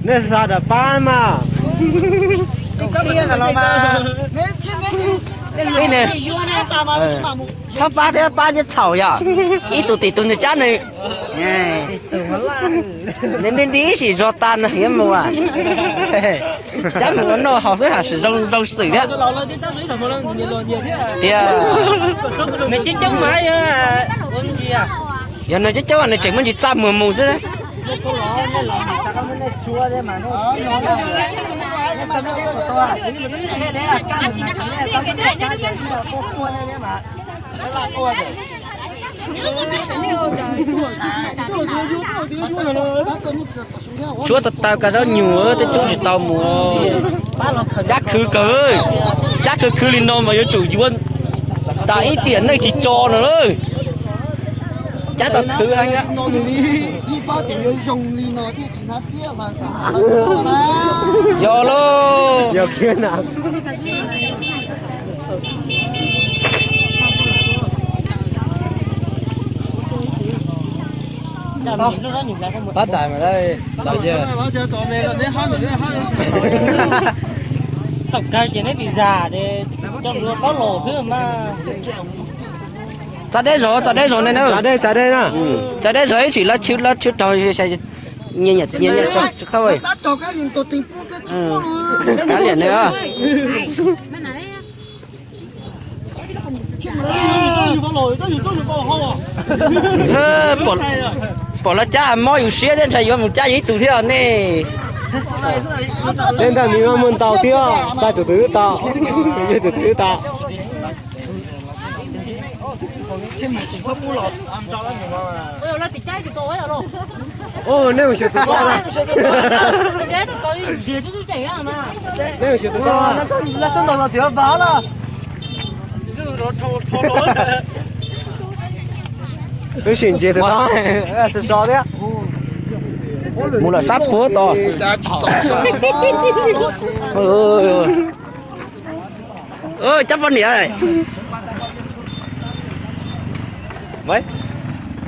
Nej xa ram pab mas. Txhob pab thiab, pab thiab txhaum yog ib tug tim tus nws cab nws. Nws nti nti ib sim zog tas nws hiav mus as. Cab mus ua noj haus xwb, ham sim zoo zoo xwm thiab. Tias nws coob coob mas, yog nws coob coob nws tseem muaj ntsis txaj muag mus xwb. Tshuab tau taw kab zaub nyuj, tej tshuab tsis tau mus. Cab khwv kawg, cab khwv khwv li no mas yuav tsum yuav tas ib tiam neej tsis tso no lawm. Cab tau khwv heev. Yog lauj. Pab tais mas, txav deb zog, txav deb zog ne na. Txav deb, txav deb na. Txav deb zog ib tsis lab tshwb, lab tshwb rau nyias nyiam nyiam nyiam tso khawb. Kav liam nws. Pom lawv cab mob yus siab thiab, ntshai yuav mus cab yus ib tug thiab nej. Tej ntawd nws muaj ntau thiab, txais tus twg twb tau, yog tus twg twb tau. Nej mus xyuas tus toj, nej mus xyuas tus toj. Wb sim ntsia tus toj, so so thiab. Mus lawm sab puab tod. Cab poj niam.